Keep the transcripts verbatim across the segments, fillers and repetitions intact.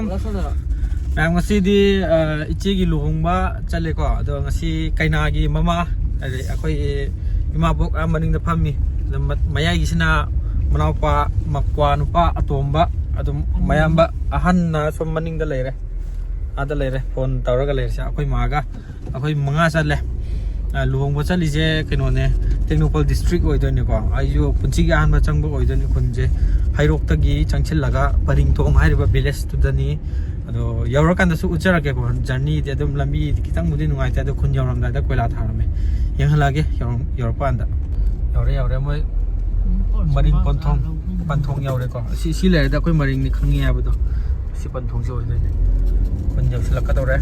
ꯃꯌꯥꯝ, ꯉꯁꯤꯗꯤ ꯑ, ꯏꯆꯦꯒꯤ ꯂꯨꯍꯣꯡꯕ ꯆꯠꯂꯦꯀꯣ꯫ ꯑꯗꯣ ꯉꯁꯤ ꯀꯩꯅꯥꯒꯤ ꯃꯃꯥ, ꯑꯗꯩ ꯑꯩꯈꯣꯏꯒꯤ ꯏꯃꯥꯕꯣꯛ ꯑꯥ ꯃꯅꯤꯡꯗ ꯐꯝꯃꯤ꯫ ꯑꯗꯣ ꯃ- ꯃꯌꯥꯏꯒꯤꯁꯤꯅ ꯃꯅꯥꯎꯄꯥ, ꯃꯀ꯭ꯋꯥ ꯅꯨꯄꯥ ꯑꯇꯣꯝꯕ, ꯑꯗꯨꯝ ꯃꯌꯥꯝꯕ ꯑꯍꯟꯅ ꯁꯨꯝ ꯃꯅꯤꯡꯗ ꯂꯩꯔꯦ, ꯑꯥꯗ ꯂꯩꯔꯦ, ꯐꯣꯟ ꯇꯧꯔꯒ ꯂꯩꯔꯤꯁꯦ꯫ ꯑꯩꯈꯣꯏ ꯃꯥꯒ ꯑꯩꯈꯣꯏ ꯃꯉꯥ ꯆꯠꯂꯦ꯫ ꯑ, ꯂꯨꯍꯣꯡꯕ ꯆꯠꯂꯤꯁꯦ ꯀꯩꯅꯣꯅꯦ, ꯇꯦꯡꯅꯧꯄꯜ ꯗꯤꯁꯇ꯭ꯔꯤꯛ ꯑꯣꯏꯗꯣꯏꯅꯤꯀꯣ꯫ ꯑꯩꯁꯨ ꯄꯨꯟꯁꯤꯒꯤ ꯑꯍꯥꯟꯕ ꯆꯪꯕ ꯑꯣꯏꯗꯣꯏꯅꯤ ꯈꯨꯟꯁꯦ꯫ ꯍꯩꯔꯣꯛꯇꯒꯤ ꯆꯪꯁꯤꯜꯂꯒ ꯄꯔꯤꯡꯊꯣꯡ ꯍꯥꯏꯔꯤꯕ ꯚꯤꯂꯦꯖꯇꯨꯗꯅꯤ꯫ ꯑꯗꯣ ꯌꯧꯔꯀꯥꯟꯗꯁꯨ ꯎꯠꯆꯔꯛꯀꯦꯀꯣ꯫ ꯖꯔꯅꯤꯗꯤ ꯑꯗꯨꯝ ꯂꯝꯕꯤꯗꯤ ꯈꯤꯇꯪꯕꯨꯗꯤ ꯅꯨꯡꯉꯥꯏꯇꯦ, ꯑꯗꯣ ꯈꯨꯟ ꯌꯧꯔꯝꯗꯥꯏꯗ ꯀꯣꯏꯂꯥ ꯊꯥꯔꯝꯃꯦ꯫ ꯌꯦꯡꯍꯜꯂꯛꯑꯒꯦ ꯌꯧꯔꯝ- ꯌꯧꯔꯛꯄ ꯀꯥꯟꯗ꯫ ꯌꯧꯔꯦ, ꯌꯧꯔꯦ꯫ ꯃꯣꯏ ꯃꯔꯤꯡ ꯄꯟꯊꯣꯡ, ꯄꯟꯊꯣꯡ ꯌꯧꯔꯦꯀꯣ꯫ ꯁꯤ, ꯁꯤ ꯂꯩꯔꯦꯗ ꯑꯩꯈꯣꯏ ꯃꯔꯤꯡꯅꯤ ꯈꯪꯉꯤ ꯍꯥꯏꯕꯗꯣ꯫ ꯁꯤ ꯄꯟꯊꯣꯡꯁꯦ ꯑꯣꯏꯗꯣꯏꯅꯦ꯫ ꯈꯨꯟ ꯌꯧꯁꯤꯜꯂꯛꯀꯗꯧꯔꯦ꯫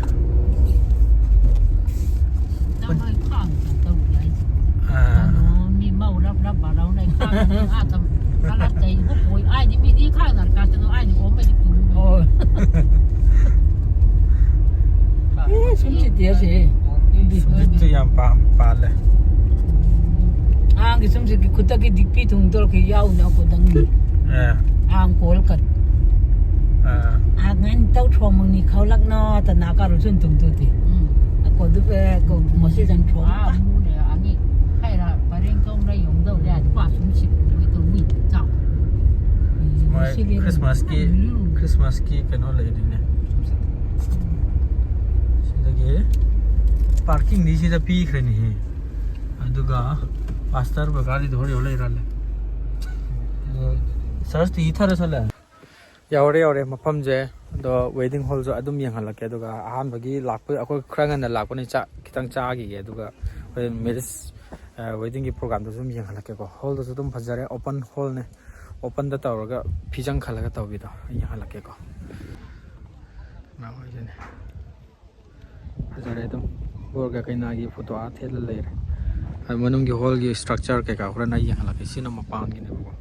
ꯑꯥ꯫ ꯃꯤ ꯃꯧ ꯂꯞ ꯂꯞ ꯕꯥꯔꯧ ꯂꯩ ꯈꯥꯡ ꯑꯥ ꯇꯝ ꯀꯂꯥ ꯇꯩ ꯍꯨꯛ ꯑꯣꯏ ꯑꯥꯏꯗꯤ ꯃꯤꯗꯤ ꯈꯥꯡ ꯅꯔ ꯀꯥꯇꯅꯣ ꯑꯥꯏꯗꯤ ꯑꯣꯝꯕꯗꯤ ꯄꯨ꯫ ꯑꯣ꯫ ꯑꯦ, ꯁꯨꯝ ꯁꯤꯠꯇꯦ ꯑꯁꯦ꯫ ꯁꯨꯝꯁꯤꯠꯇꯤ ꯌꯥꯝ ꯄꯥꯝ-, ꯄꯥꯜꯂꯦ꯫ ꯑꯉꯥꯡꯒꯤ ꯁꯨꯝꯁꯤꯠꯀꯤ ꯈꯨꯠꯇꯒꯤ ꯗꯤꯛꯄꯤ ꯊꯨꯡ ꯇꯧꯔꯛꯈꯤ ꯌꯥꯎꯅ ꯑꯩꯈꯣꯏ ꯅꯪꯒꯤ꯫ ꯑꯦ꯫ ꯑꯥꯡ ꯀꯣꯜ ꯀꯠ꯫ ꯑꯥ꯫ ꯑꯥ, ꯉꯟ ꯇꯧ ꯊꯣꯡ ꯃꯪꯅꯤ ꯈꯧꯂꯛꯅꯣ ꯇꯅꯥ ꯀꯥꯔꯨ ꯁꯨꯝ ꯊꯨꯡ ꯇꯨꯇꯤ꯫ ꯎꯝ꯫ ꯑꯩꯈꯣꯏ ꯑꯗꯨ, ꯑꯦ, ꯀꯣ-, ꯃꯁꯤ ꯆꯟ ꯊꯣꯡ꯫ ꯑꯥ, ꯃꯨꯅꯦ, ꯑꯅꯤ꯫ ꯍꯥꯏꯔ, ꯄꯔꯦꯡ ꯊꯣꯡ ꯂꯩ ꯌꯣꯡꯗꯧꯔꯦ, ꯑꯗꯨ ꯄꯥ ꯁꯨꯝ ꯁꯤꯠ ꯃꯣꯏ ꯇꯧ ꯃꯤ ꯆꯥꯎ꯫ ꯃꯣꯏ ꯁꯤꯂꯦ꯫ ꯈ꯭ꯔꯤꯁꯃꯥꯁꯀꯤ, ꯎꯝ꯫ ꯈ꯭ꯔꯤꯁꯃꯥꯁꯀꯤ ꯀꯩꯅꯣ ꯂꯩꯔꯤꯅꯦ꯫ ꯁꯤꯗꯒꯤ ꯄꯥꯔꯀꯤꯡꯗꯤ ꯁꯤꯗ ꯄꯤꯈ꯭ꯔꯅꯤꯍꯦ꯫ ꯑꯗꯨꯒ ꯄꯥꯁꯇꯔ ꯕꯕꯥꯗꯤ ꯍꯣꯔꯦꯟ ꯂꯩꯔꯜꯂꯦ꯫ ꯆꯔꯆꯇꯤ ꯏꯊꯔ ꯆꯠꯂꯦ꯫ ꯌꯧꯔꯦ, ꯌꯧꯔꯦ ꯃꯐꯝꯁꯦ꯫ ꯑꯗꯣ ꯋꯦꯗꯤꯡ ꯍꯣꯜꯁꯨ ꯑꯗꯨꯝ ꯌꯦꯡꯍꯜꯂꯛꯀꯦ꯫ ꯑꯗꯨꯒ ꯑꯍꯥꯟꯕꯒꯤ ꯂꯥꯛꯄ, ꯑꯩꯈꯣꯏ ꯈꯔ ꯉꯟꯅ ꯂꯥꯛꯄꯅꯤ, ꯆꯥꯛ ꯈꯤꯇꯪ ꯆꯥꯈꯤꯒꯦ꯫ ꯑꯗꯨꯒ ꯍꯣꯔꯦꯟ ꯃꯦꯔꯤꯖ, ꯑ, ꯋꯦꯗꯤꯡꯒꯤ ꯄ꯭ꯔꯣꯒꯥꯝꯗꯨꯁꯨ ꯑꯗꯨꯝ ꯌꯦꯡꯍꯜꯂꯛꯀꯦꯀꯣ꯫ ꯍꯣꯜꯗꯨꯁꯨ ꯑꯗꯨꯝ ꯐꯖꯔꯦ, ꯑꯣꯄꯟ ꯍꯣꯜꯅꯦ꯫ ꯑꯣꯄꯟꯗ ꯇꯧꯔꯒ ꯐꯤꯖꯪ ꯈꯜꯂꯒ ꯇꯧꯕꯤꯗꯣ ꯑꯩ ꯌꯦꯡꯍꯜꯂꯛꯀꯦꯀꯣ꯫ ꯃꯥ ꯍꯣꯏꯁꯤꯅꯦ꯫ ꯐꯖꯔꯦ ꯑꯗꯨꯝ꯫ ꯕꯣꯔꯒ ꯀꯩꯅꯥꯒꯤ ꯐꯣꯇꯣ ꯑꯥ ꯊꯦꯠꯂ ꯂꯩꯔꯦ꯫ ꯑꯗꯨ ꯃꯅꯨꯡꯒꯤ ꯍꯣꯜꯒꯤ ꯏꯁꯇ꯭ꯔꯛꯆꯔ ꯀꯩꯀꯥ ꯍꯣꯔꯦꯟ ꯑꯩ ꯌꯦꯡꯍꯜꯂꯛꯀꯦ꯫ ꯁꯤꯅ ꯃꯄꯥꯟꯒꯤꯅꯦꯕꯀꯣ꯫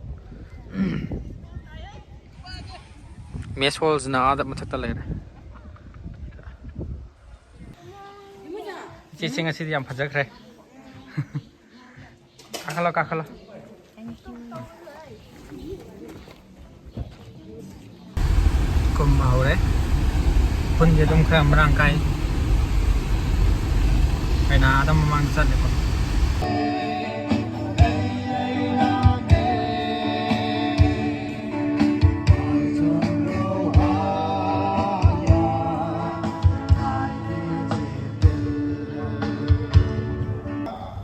ꯃꯦꯁ ꯍꯣꯜꯁꯤꯅ ꯑꯥꯗ ꯃꯊꯛꯇ ꯂꯩꯔꯦ꯫ ꯏꯆꯦꯁꯤꯡ ꯑꯁꯤꯗꯤ ꯌꯥꯝ ꯐꯖꯈ꯭ꯔꯦ꯫ ꯀꯥꯈꯠꯂꯣ, ꯀꯥꯈꯠꯂꯣ꯫ ꯀꯨꯝꯕ ꯍꯧꯔꯦ꯫ ꯈꯨꯟꯁꯦ ꯑꯗꯨꯝ ꯈꯔ ꯃꯔꯥꯡ ꯀꯥꯏ꯫ ꯀꯩꯅꯥ ꯑꯗꯨꯝ ꯃꯃꯥꯡꯗ ꯆꯠꯂꯦꯀꯣ꯫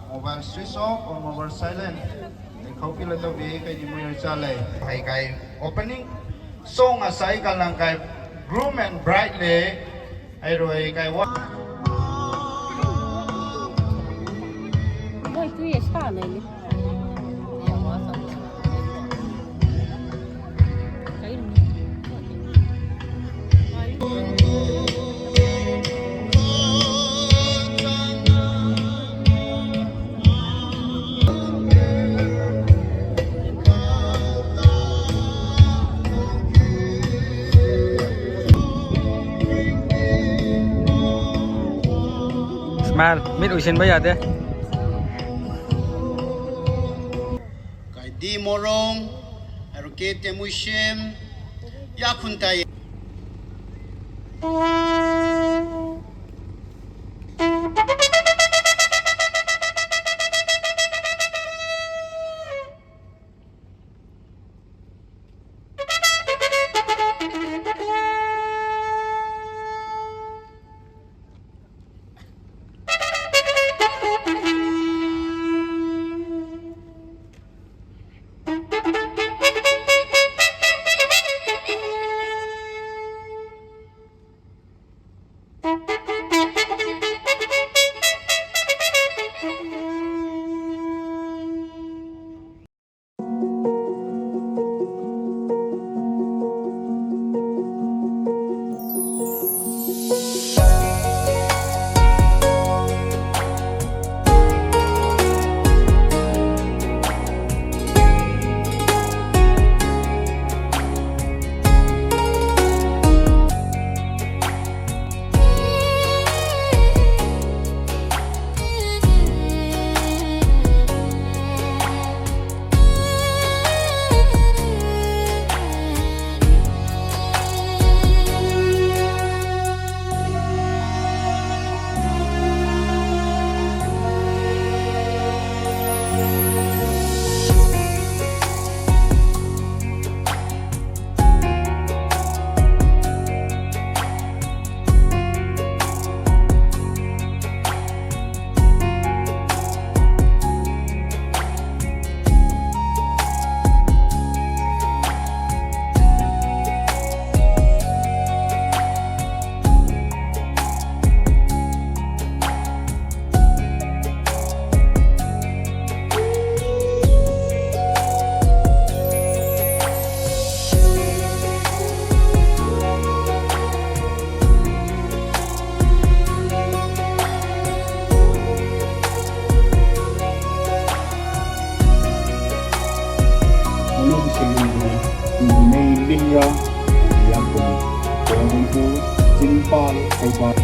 Mobile switch off or mobile silent. Khau pila to bi kai ni muyo chale. Hai kai opening song asai kalang kai groom and bride le. Ai roi kai wa. Boy, tu ye sa ne ni. Smile, ꯃꯤꯠ ꯎꯏꯁꯤꯟꯕ ꯌꯥꯗꯦ꯫ Kaidi Morong, Aruke Temuishim, Yakhuntai. ꯄꯥꯜ ꯊꯧꯕꯥꯜ꯫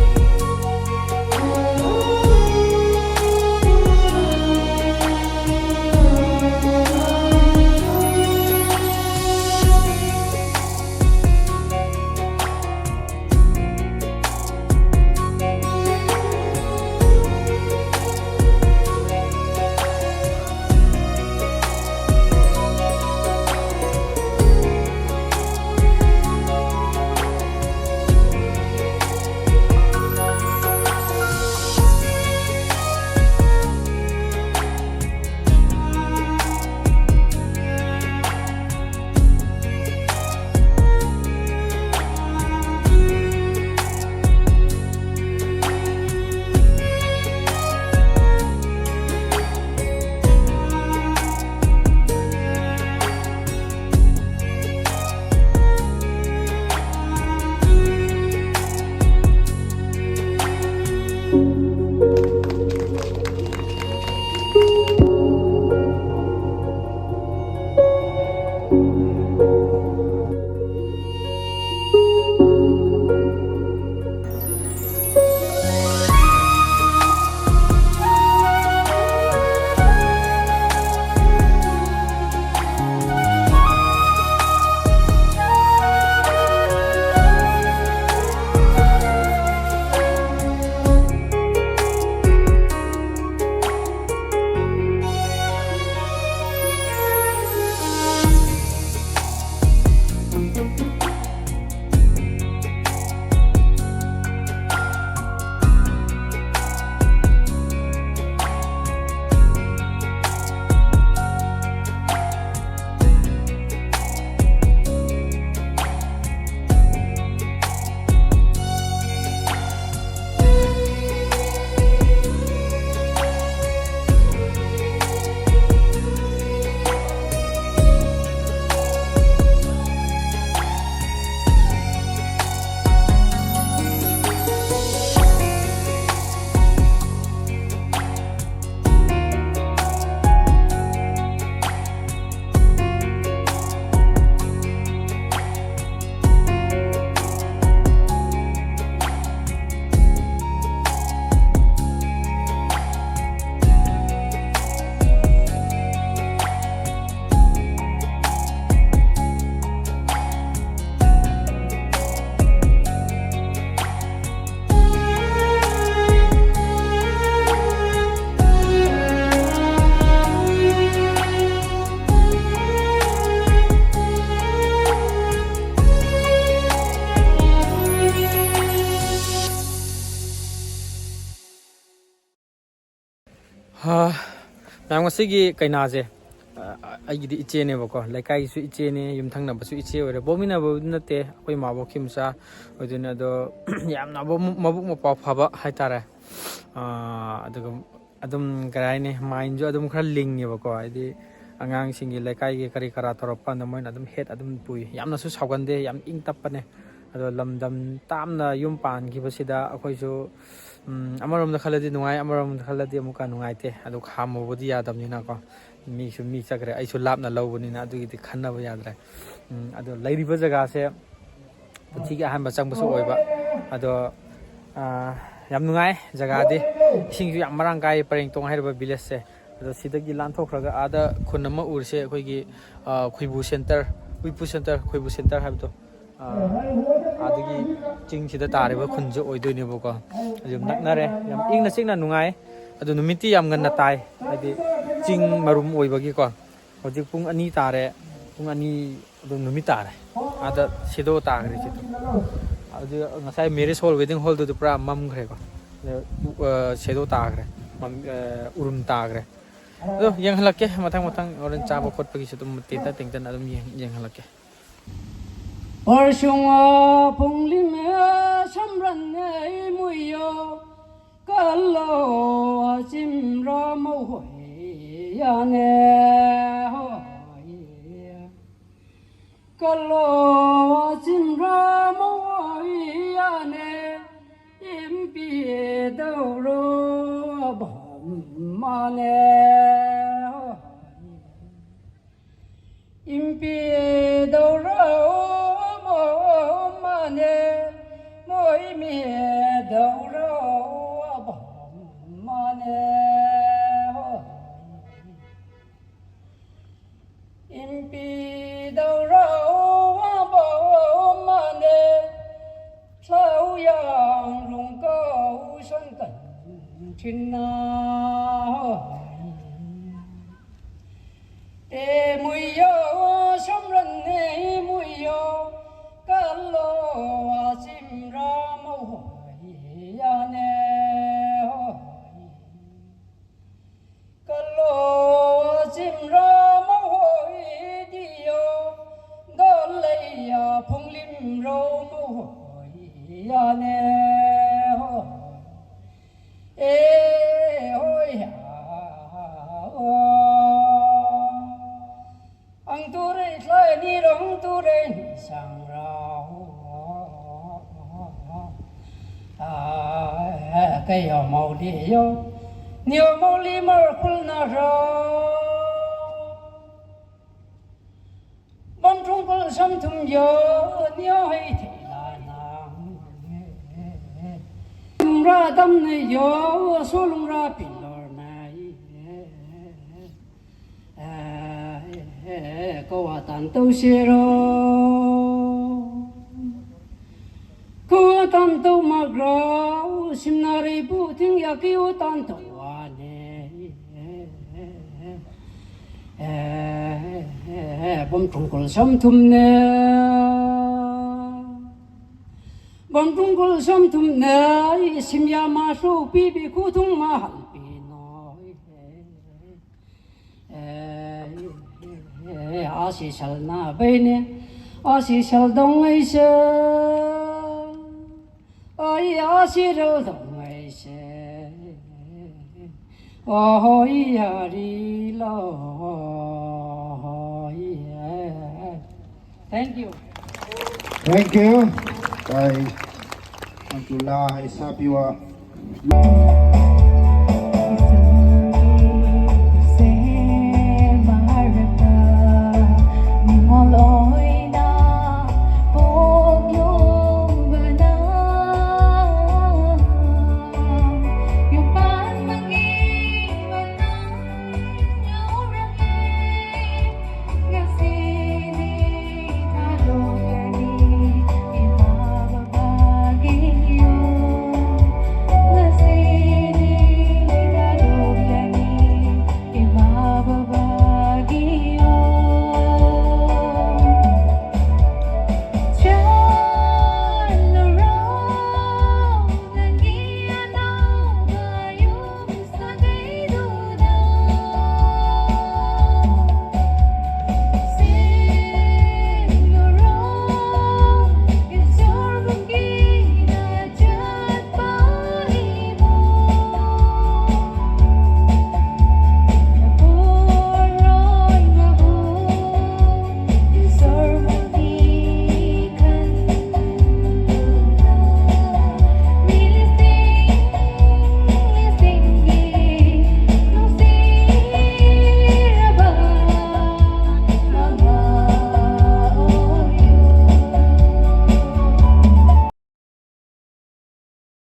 ꯍꯥ, ꯃꯌꯥꯝ, ꯉꯁꯤꯒꯤ ꯀꯩꯅꯥꯁꯦ, ꯑ, ꯑꯩꯒꯤꯗꯤ ꯏꯆꯦꯅꯦꯕꯀꯣ, ꯂꯩꯀꯥꯏꯒꯤꯁꯨ ꯏꯆꯦꯅꯦ, ꯌꯨꯝꯊꯪꯅꯕꯁꯨ ꯏꯆꯦ ꯑꯣꯏꯔꯦ, ꯄꯣꯛꯃꯤꯟꯅꯕꯕꯨꯗꯤ ꯅꯠꯇꯦ, ꯑꯩꯈꯣꯏ ꯃꯥꯕꯣꯛꯀꯤ ꯃꯆꯥ ꯑꯣꯏꯗꯣꯏꯅꯦ꯫ ꯑꯗꯣ ꯌꯥꯝꯅ ꯃꯕꯨꯛ, ꯃꯕꯨꯛ ꯃꯄꯥꯎ ꯐꯕ ꯍꯥꯏꯇꯥꯔꯦ꯫ ꯑ, ꯑꯗꯨꯒ ꯑꯗꯨꯝ, ꯀꯩ ꯍꯥꯏꯅꯤ, ꯃꯥꯏꯟꯁꯨ ꯑꯗꯨꯝ ꯈꯔ ꯂꯤꯡꯉꯦꯕꯀꯣ, ꯍꯥꯏꯗꯤ ꯑꯉꯥꯡꯁꯤꯡꯒꯤ, ꯂꯩꯀꯥꯏꯒꯤ ꯀꯔꯤ ꯀꯔꯥ ꯇꯧꯔꯛꯄ ꯀꯥꯟꯗ ꯃꯣꯏꯅ ꯑꯗꯨꯝ ꯍꯦꯠ ꯑꯗꯨꯝ ꯄꯨꯏ꯫ ꯌꯥꯝꯅꯁꯨ ꯁꯥꯎꯒꯟꯗꯦ, ꯌꯥꯝ ꯏꯪ ꯇꯞꯄꯅꯦ꯫ ꯑꯗꯣ ꯂꯝꯗꯝ ꯇꯥꯝꯅ ꯌꯨꯝ ꯄꯥꯟꯈꯤꯕꯁꯤꯗ ꯑꯩꯈꯣꯏꯁꯨ, ꯎꯝ, ꯑꯃꯔꯣꯝꯗ ꯈꯜꯂꯗꯤ ꯅꯨꯡꯉꯥꯏ, ꯑꯃꯔꯣꯝꯗ ꯈꯜꯂꯗꯤ ꯑꯃꯨꯛꯀ ꯅꯨꯡꯉꯥꯏꯇꯦ꯫ ꯑꯗꯣ ꯈꯥꯝꯃꯨꯕꯗꯤ ꯌꯥꯗꯕꯅꯤꯅꯀꯣ, ꯃꯤꯁꯨ ꯃꯤ ꯆꯠꯈ꯭ꯔꯦ, ꯑꯩꯁꯨ ꯂꯥꯞꯅ ꯂꯧꯕꯅꯤꯅ ꯑꯗꯨꯒꯤꯗꯤ ꯈꯟꯅꯕ ꯌꯥꯗ꯭ꯔꯦ꯫ ꯎꯝ, ꯑꯗꯣ ꯂꯩꯔꯤꯕ ꯖꯒꯥꯁꯦ ꯄꯨꯟꯁꯤꯒꯤ ꯑꯍꯥꯟꯕ ꯆꯪꯕꯁꯨ ꯑꯣꯏꯕ꯫ ꯑꯗꯣ, ꯑꯥ, ꯌꯥꯝ ꯅꯨꯡꯉꯥꯏ ꯖꯒꯥꯗꯤ, ꯏꯁꯤꯡꯁꯨ ꯌꯥꯝ ꯃꯔꯥꯡ ꯀꯥꯏ, ꯄꯔꯦꯡꯇꯣꯡ ꯍꯥꯏꯔꯤꯕ ꯚꯤꯂꯦꯖꯁꯦ꯫ ꯑꯗꯣ ꯁꯤꯗꯒꯤ ꯂꯥꯟꯊꯣꯛꯈ꯭ꯔꯒ ꯑꯥꯗ ꯈꯨꯟ ꯑꯃ ꯎꯔꯤꯁꯦ, ꯑꯩꯈꯣꯏꯒꯤ, ꯑꯥ, ꯈꯣꯏꯕꯨ ꯁꯦꯟꯇꯔ, ꯎꯏꯄꯨ ꯁꯦꯟꯇꯔ, ꯈꯣꯏꯕꯨ ꯁꯦꯟꯇꯔ ꯍꯥꯏꯕꯗꯣ, ꯑꯥ, ꯑꯗꯒꯤ ꯆꯤꯡꯁꯤꯗ ꯇꯥꯔꯤꯕ ꯈꯨꯟꯁꯦ ꯑꯣꯏꯗꯣꯏꯅꯦꯕꯀꯣ꯫ ꯑꯗꯨꯝ ꯅꯛꯅꯔꯦ, ꯌꯥꯝ ꯏꯪꯅ ꯆꯤꯛꯅ ꯅꯨꯡꯉꯥꯏ꯫ ꯑꯗꯨ ꯅꯨꯃꯤꯠꯇꯤ ꯌꯥꯝ ꯉꯟꯅ ꯇꯥꯏ, ꯍꯥꯏꯗꯤ ꯆꯤꯡ ꯃꯔꯨꯝ ꯑꯣꯏꯕꯒꯤꯀꯣ꯫ ꯍꯧꯖꯤꯛ ꯄꯨꯡ ꯑꯅꯤ ꯇꯥꯔꯦ, ꯄꯨꯡ ꯑꯅꯤ ꯑꯗꯨꯝ ꯅꯨꯃꯤꯠ ꯇꯥꯔꯦ꯫ ꯑꯥꯗ ꯁꯦꯗꯣ ꯇꯥꯈ꯭ꯔꯦ ꯁꯤꯗ꯫ ꯑꯗꯨ ꯉꯁꯥꯏ ꯃꯦꯔꯤꯖ ꯍꯣꯜ, ꯋꯦꯗꯤꯡ ꯍꯣꯜꯗꯨꯗꯤ ꯄꯨꯔꯥ ꯃꯝꯈ꯭ꯔꯦꯀꯣ꯫ ꯑꯗꯨ, ꯑ, ꯁꯦꯗꯣ ꯇꯥꯈ꯭ꯔꯦ, ꯃꯝ-, ꯑ, ꯎꯔꯨꯝ ꯇꯥꯈ꯭ꯔꯦ꯫ ꯑꯗꯣ ꯌꯦꯡꯍꯜꯂꯛꯀꯦ ꯃꯊꯪ ꯃꯊꯪ, ꯍꯣꯔꯦꯟ ꯆꯥꯕ ꯈꯣꯠꯄꯒꯤꯁꯨ ꯑꯗꯨꯝ ꯇꯦꯟꯇꯛ ꯇꯦꯟꯇꯛꯅ ꯑꯗꯨꯝ ꯌꯦꯡ-, ꯌꯦꯡꯍꯜꯂꯛꯀꯦ꯫ Parsung a punglim e samran e muyo, kalo a chimra mo hoi ya ne hoi. Kalo a chimra mo hoi ya ne, impi dau ro bam ma ne hoi. Impi dau ro bam ma ne, moi mi dau ro bam ma ne hoi. Impi dau ro bam ma ne, thlau yang rung kau san kan chin na hoi. Te mui yo samran ne mui yo, kalo a chimra mo hoi ya ne hoi. ꯌꯥꯅꯦ ꯍꯣ꯫ ꯑꯦ ꯍꯣꯏ ꯍꯥ ꯍꯣ꯫ ꯑꯪ ꯇꯨꯔꯦ ꯏꯊꯣꯏ Nero ꯑꯪ ꯇꯨꯔꯦ ꯅꯤꯁꯥꯡ ꯔꯥꯎ꯫ ꯑ ꯀꯩ ꯌꯣ ꯃꯧꯗꯤ ꯌꯣ ꯅꯤꯌꯣ ꯃꯧꯂꯤ ꯃꯔ ꯈꯨꯜ ꯅꯔꯣ꯫ ꯕꯝ ꯊꯨꯡ ꯀꯨꯜ ꯁꯝ ꯊꯨꯝ ꯌꯣ ꯅꯤꯌꯣ ꯍꯩ ꯊꯩ ꯂꯥ ꯅꯥ꯫ ꯂꯨꯡꯔꯥ ꯗꯝ ꯅꯩ ꯌꯣ ꯁꯣ ꯂꯨꯡꯔꯥ ꯄꯤꯂꯣꯔ ꯅꯥꯏ꯫ ꯀꯧꯋꯥ ꯇꯥꯟ ꯇꯧꯁꯤꯔꯣ? ꯀꯧꯋꯥ ꯇꯥꯟ ꯇꯧ ꯃꯒ꯭ꯔꯥꯎ ꯁꯤꯝꯅꯥꯔꯩꯕꯨ ꯊꯤꯡ ꯌꯥ ꯀꯤꯌꯣ ꯇꯥꯟ ꯇꯧ ꯋꯥꯅꯦ꯫ ꯕꯝ ꯊꯨꯡ ꯀꯨꯜ ꯁꯝ ꯊꯨꯝꯅꯦ꯫ ꯕꯝ ꯊꯨꯡ ꯀꯨꯜ ꯁꯝ ꯊꯨꯝꯅꯦ꯫ ꯁꯤꯝꯌꯥ ꯃꯥꯁꯨ ꯄꯤꯕꯤ ꯈꯨꯊꯨꯡ ꯃꯥ ꯍꯜ ꯄꯤ ꯅꯣꯏ꯫ ꯑꯁꯤ ꯁꯜꯅ ꯕꯩꯅꯦ꯫ ꯑꯁꯤ ꯁꯜꯗꯣꯡ ꯑꯩꯁꯦ꯫ ꯑꯩ ꯑꯁꯤ ꯔꯜꯗꯣꯡ ꯑꯩꯁꯦ꯫ ꯑꯣ ꯍꯣꯏ ꯍꯔꯤ ꯂꯣ ꯍꯣꯏ꯫ Thank you. Thank you. Kay Ang Tula Isapiwa.